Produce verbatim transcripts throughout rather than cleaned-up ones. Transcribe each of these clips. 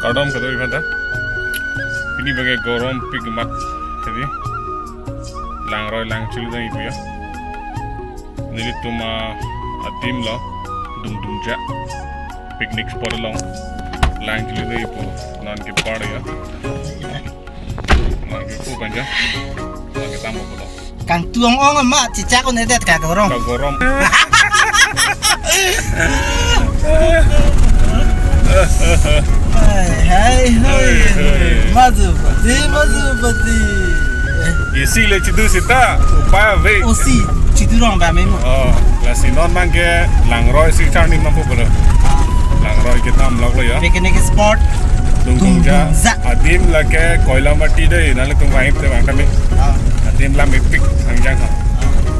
Kardom kado-i aphanta. Pini bangke gorom pik mat tadi. Langroi lang chiludang ipu ya. Nelitum adim lo Dungdungja picnic spot along lang chiludang ipu non ke par ya. Lang ke pu panja. Lang ke tamo pulo. Kangtuang ong ma chichak un-edet ka gorom. Ka gorom. Hai, hai, hai. Hai, hai. Madhupati, Madhupati. Isi le chidu sita, upai ave. Osi, chidu rong ba memo. Oh, lasi non bangke langroi si charni mampu bolo. Langroi kita amlok lo ya. Picnic spot. Dungdungja. Dungdungja. Adim lake Koilamati dei, nale tung vaim te vang kami. Ah. Adim lam ipik hangjang ha.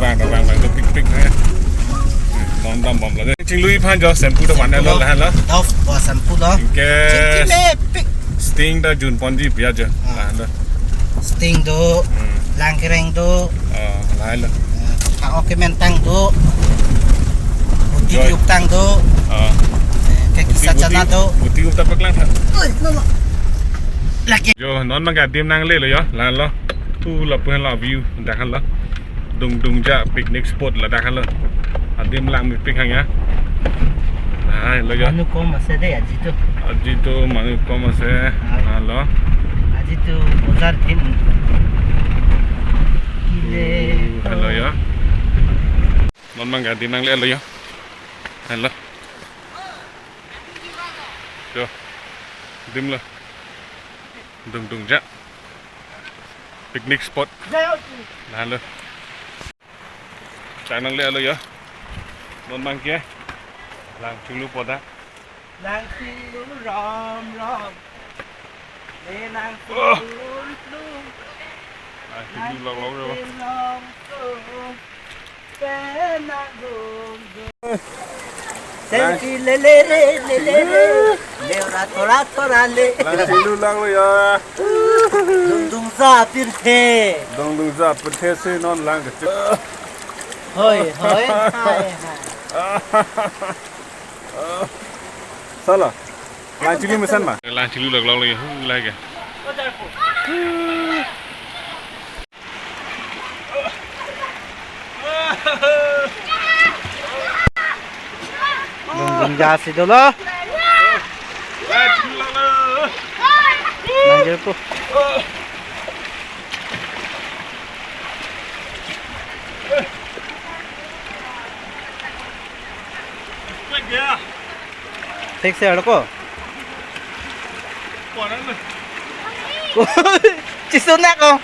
Vang vang vang to pik pik ha. Non dambom lo dei. Chinglui aphan jo shampoo to vanlo, shampoo lo. Lahenlo. Dove, oh, shampoo lo. Ke Chinti me pik. Sting ta junponji pu ya jo. Ah. Lahenlo. Sting do. Hmm. Langkereng do. Ah, lahenlo. Ah, kang oke mentang do. Buti Joy. Uktang do. Ah. Eh, ke buti, kisa buti, chana do. Buti ukta paklang tha. Oi, no, no. Laki. Jo, non bangke adim nanglelo ya, lahenlo. Tu lapu henlo view, dak henlo. Dungdungja picnic spot ladak henlo. Adim lang mepik hang ya. Lahenlo ya. Manu kom ase dei aji tu. Aji tu manu kom ase. Ah. Lahenlo. Aji tu bojar din. Kile. Uh, lahenlo ya. Non bangke adim nanglelo ya. Lahenlo. Jo. Adim lo. Dungdungja. Picnic spot. Lahenlo. Chang nanglelo ya. Non bangke lang chulu poda. Lang chulu ram ram. Le lang chulu lung. Lang chulu long long ya. Lang chulu long long. Selfie le le re, le le re. Le ora thora thora le. Lang chulu lang lo ya. Dungdungja pirthe. Dungdungja pirthe si non lang ke. Hoi, hoi, hai, hai. Sala. Lang chulu mesen ma. Lang chulu lang long lo ya. Hu lake. Dungdungja si dolo. Nangjir pu. Thik se arko. Chisu na ko.